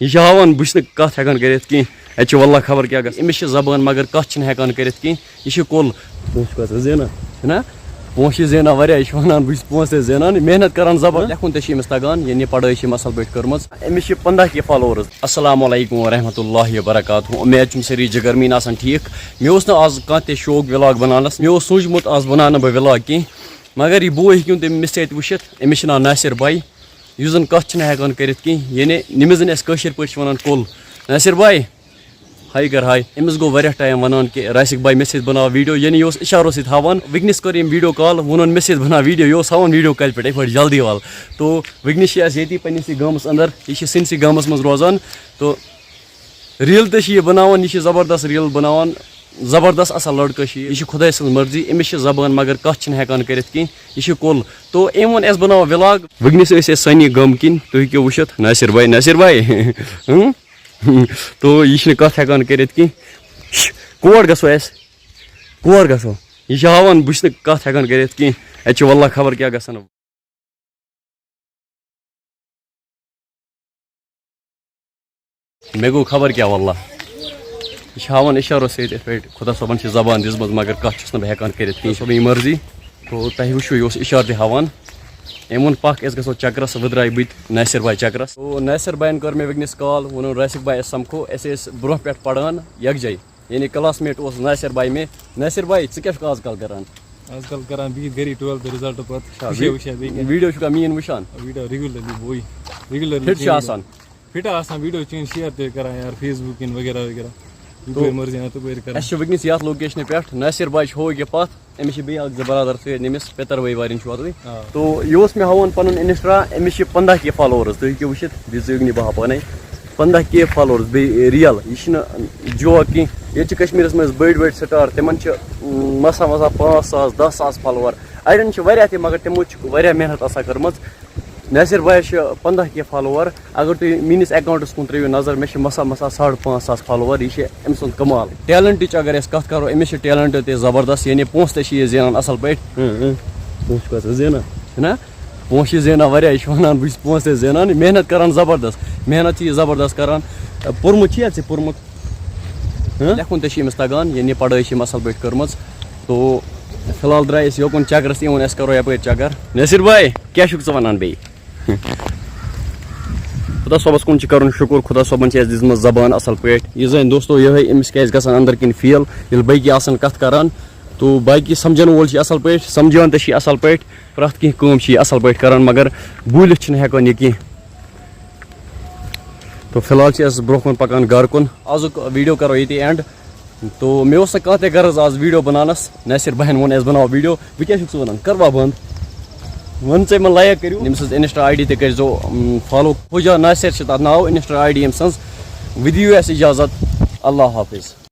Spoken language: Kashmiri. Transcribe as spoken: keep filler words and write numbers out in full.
یہِ چھِ ہاوان، بہٕ چھُس نہٕ کَتھ ہٮ۪کان کٔرِتھ کینٛہہ۔ اَتہِ چھِ واللہ خبر کیٛاہ گژھِ۔ أمِس چھِ زبان مگر کَتھ چھِنہٕ ہٮ۪کان کٔرِتھ کینٛہہ۔ یہِ چھِ کُل۔ پونٛسہٕ چھُ کَتھ زینان؟ چھُنہ؟ پونٛسہٕ چھِ زینان واریاہ۔ یہِ چھِ وَنان، بہٕ چھُس پونٛسہٕ تہِ زینان، محنت کَران زبر۔ لیکھُن تہِ چھِ أمِس تَگان، یعنی پَڑھٲے چھِ أمۍ اَصٕل پٲٹھۍ کٔرمٕژ۔ أمِس چھِ پنٛداہ کے followers۔ السلام علیکم ورحمۃ اللہ وبرکاتہ۔ اُمید چھُم سٲری جِگرمیٖن آسَن ٹھیٖک۔ مےٚ اوس نہٕ آز کانٛہہ تہِ شوق vlog بَناونَس۔ مےٚ اوس سوٗنٛچمُت آز بَناونہٕ بہٕ vlog کینٛہہ، مگر یہِ بوے ہیٚکِو تُہۍ مےٚ سۭتۍ وٕچھِتھ۔ أمِس چھِ ناو ناصر بھائی۔ یُس زَن کَتھ چھُنہٕ ہٮ۪کان کٔرِتھ کینٛہہ، یعنی ییٚمِس زَن اَسہِ کٲشِر پٲٹھۍ چھِ وَنان کُل۔ ناصر بھائی، ہاے کر ہاے۔ أمِس گوٚو واریاہ ٹایم وَنان کہِ راسِق بھائی مےٚ سۭتۍ بَناو video، یعنی یہِ اوس اِشارو سۭتۍ ہاوان۔ وٕنکیٚنَس کٔر أمۍ video call، ووٚنُن مےٚ سۭتۍ بَناو video، یہِ اوس ہاوان video کالہِ پٮ۪ٹھ یِتھ پٲٹھۍ جلدی وَل۔ تو وٕنکیٚنَس چھِ اَسہِ ییٚتی پنٛنِسٕے گامَس اَندَر، یہِ چھِ سٲنِسٕے گامَس منٛز روزان۔ تو reel تہِ چھِ یہِ بَناوان، یہِ چھِ زبردست reel بَناوان، زبردست اَصٕل لٔڑکہٕ چھِ یہِ۔ یہِ چھِ خۄداے سٕنٛز مرضی، أمِس چھِ زبان مگر کَتھ چھِنہٕ ہٮ۪کان کٔرِتھ کینٛہہ، یہِ چھِ کُل۔ تو أمۍ ووٚن اَسہِ بَناوو vlog۔ وٕنکیٚنَس ٲسۍ أسۍ سانی گامہٕ کِنۍ، تُہۍ ہیٚکِو وٕچھِتھ ناصر بھائی، ناصر بھائی۔ ہٕم؟ تو یہِ چھِنہٕ کَتھ ہٮ۪کان کٔرِتھ کینٛہہ۔ شش، کور گژھو أسۍ؟ کور گژھو؟ یہِ چھِ ہاوان، بہٕ چھُس نہٕ کَتھ ہٮ۪کان کٔرِتھ کینٛہہ۔ اَتہِ چھِ واللہ خبر کیٛاہ گژھان۔ مےٚ گوٚو خبر کیٛاہ واللہ۔ یہِ چھِ ہاوان اِشارو سۭتۍ یِتھ پٲٹھۍ خۄدا صٲبَن چھِ زبان دِژمٕژ، مگر کَتھ چھُس نہٕ بہٕ ہٮ۪کان کٔرِتھ کینٛہہ۔ صٲبٕنۍ مرضی۔ تو تۄہہِ وٕچھِو، یہِ اوس اِشارٕ تہِ ہاوان۔ أمۍ ووٚن، "پَکھ، أسۍ گژھو چَکرَس۔" وۄنۍ درٛاے بہٕ تہِ ناصر بھاے چَکرَس۔ تو ناصر بھایَن کٔر مےٚ وٕنکیٚنَس call، ووٚنُن، "راسِق بھاے، أسۍ سَمکھو، أسۍ ٲسۍ برونٛہہ پٮ۪ٹھ پَران یَکجاہ۔" یعنی classmate اوس ناصر بھاے مےٚ۔ ناصر بھائی، ژٕ کیٛاہ چھُکھ آز کَل کَران؟ آز کَل کَران بِہِتھ گَری twelfth result پَتہٕ۔ اچھا، وٕچھے، وی-، وٕچھے، بیٚیہِ کیٛاہ؟ Video چھُکھا میٛٲنۍ وٕچھان؟ Video regularly بوے۔ Regularly fit چھِ آسان۔ Fit آسان، video چھِ share تہِ کَران یار، Facebook کِنۍ وغیرہ وغیرہ۔ تو یَپٲرۍ مرضی اَنان، تَپٲرۍ کَران۔ اَسہِ چھُ وٕنکیٚنَس یَتھ location پٮ۪ٹھ، ناصر بھاے چھُ ہُہ یہِ پَتھ، أمِس چھِ بیٚیہِ اَکھ زٕ برادر سۭتۍ، أمِس پِتٕر بٲے بارٕنۍ چھِ وَتوٕے۔ آ۔ تو یہِ اوس مےٚ ہاوان پَنُن Insta، أمِس چھِ پنٛداہ کے followers، تُہۍ ہیٚکِو وٕچھِتھ، دِژ أگنی بہا پانَے۔ پنٛداہ کے followers، بیٚیہِ real، یہِ چھِنہٕ joke کینٛہہ۔ ییٚتہِ چھِ کشمیٖرَس منٛز بٔڑۍ بٔڑۍ star، تِمَن چھِ، م، مسا مسا پانٛژھ ساس، دَہ ساس follower۔ اَڑٮ۪ن چھِ واریاہ تہِ، مگر تِمو چھِ واریاہ محنت آسان کٔرمٕژ۔ ناصر بھایَس چھِ پنٛداہ کے follower۔ اگر تُہۍ میٛٲنِس accountَس کُن ترٛٲیِو نظر، مےٚ چھِ مسا مسا ساڑ پانٛژھ ساس follower۔ یہِ چھِ أمۍ سُنٛد کمال۔ Talentٕچ اگر أسۍ کَتھ کَرو، أمِس چھِ talent تہِ زبردست، یعنی پونٛسہٕ تہِ چھِ یہِ زینان اَصٕل پٲٹھۍ۔ اۭں، اۭں۔ پونٛسہٕ چھُ کَتھ زینان؟ چھُنہ؟ پونٛسہٕ چھِ زینان واریاہ، یہِ چھُ وَنان، "بہٕ چھُس پونٛسہٕ تہِ زینان۔" محنت کَران زبردست، محنت چھِ یہِ زبردست کَران۔ پوٚرمُت چھُ یا ژےٚ پوٚرمُت؟ ہہ؟ لیکھُن تہِ چھِ أمِس تَگان، یعنی پَڑھٲے چھِ أمۍ اَصٕل پٲٹھۍ کٔرمٕژ۔ تو فی الحال درٛاے أسۍ یوکُن چَکرَس، تہِ ووٚن اَسہِ کَرو یَپٲرۍ چَکر۔ ناصر بھاے، کیٛاہ چھُکھ ژٕ وَنان بیٚیہِ؟ خۄدا صٲبَس کُن چھِ کَرُن شُکُر، خۄدا صٲبَن چھِ اَسہِ دِژمٕژ زبان اَصٕل پٲٹھۍ۔ یہِ زَن دوستو یِہوٚے، أمِس کیٛازِ گژھان أنٛدٕرۍ کِنۍ feel، ییٚلہِ باقٕے آسَن کَتھ کَران، تو باقٕے سَمجھَن وول چھِ اَصٕل پٲٹھۍ، سَمجھان تہِ چھِ اَصٕل پٲٹھۍ، پرٛٮ۪تھ کینٛہہ کٲم چھِ یہِ اَصٕل پٲٹھۍ کَران، مگر بوٗلِتھ چھِنہٕ ہٮ۪کان یہِ کینٛہہ۔ تو فی الحال چھِ أسۍ برونٛہہ کُن پَکان گَرٕ کُن۔ آزُک video کَرو ییٚتی end۔ تو مےٚ اوس نہٕ کانٛہہ تہِ غرض آز video بَناونَس۔ ناصر بھایَن ووٚن اَسہِ بَناو video۔ وۄنۍ کیٛاہ چھُکھ ژٕ وَنان؟ کَر وا بنٛد؟ وَن ژٕ یِمَن like کٔرِو۔ ییٚمہِ سٕنٛز Insta ID تہِ کٔرۍزیو، اُم، follow۔ حُجا ناصر چھِ تَتھ ناو، Insta ID ییٚمہِ سٕنٛز۔ وۄنۍ دِیِو اَسہِ اِجازت۔ اللہ حافظ۔